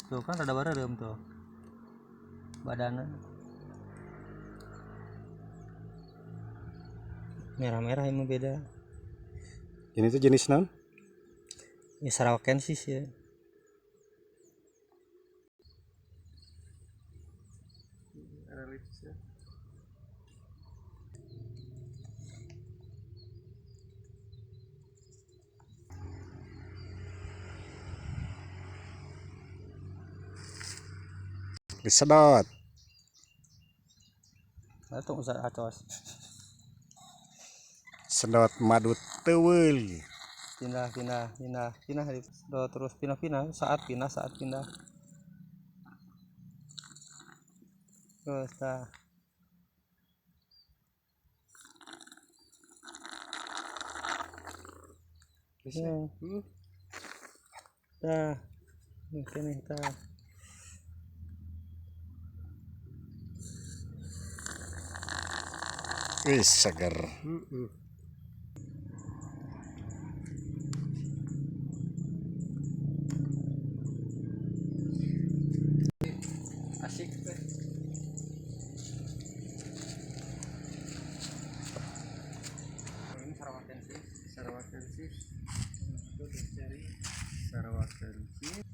Tuh kan rada bareureum tuh. Badanna. Merah-merah emang beda. Ini tuh jenis naon? Ya sarawakensis ya. Disedot. Atau usah acos. Sedot madu teuweul. Pindah, pindah, pindah, pindah, sedot terus pindah, pindah, saat pindah, saat pindah. Terus tah. Bisa. Tah. Mungkin tah. Wih, seger. Asik teh. Ini sarawakensis. Sarawakensis. Itu dicari sarawakensis.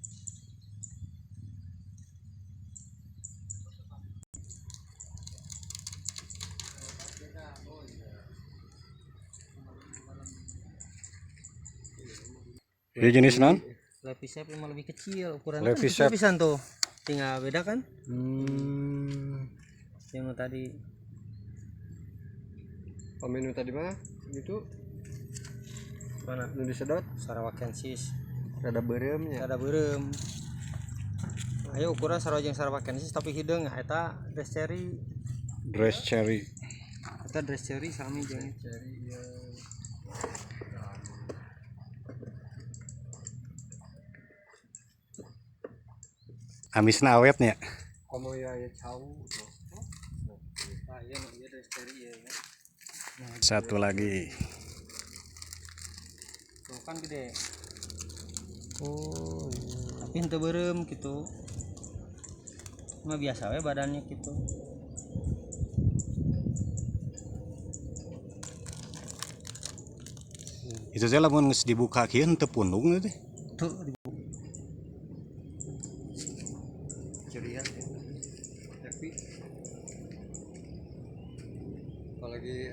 Ini jenis non? Lepisep emang lebih kecil ukurannya. Lepisep. Kan pisan tuh. Tinggal beda kan? Yang tadi. Pemenu tadi mah gitu. Mana? Nu disedot Sarawakensis. Rada beureum nya. Rada beureum. Ayo ukuran sarua jeung sarawakensis tapi hideung eta dress cherry. Dress cherry. Eta dress cherry sami jeung cherry ieu. Amisna awetnya. Komo ya ya cau. Ah iya nu ieu dress cherry ieu ya. Satu lagi. Tuh kan gede. Oh, iya. Tapi henteu beureum gitu. Mah biasa we badannya gitu. Itu teh lamun geus dibuka kieu henteu pundung teh. Tuh dibuka. Ceria. Tapi apalagi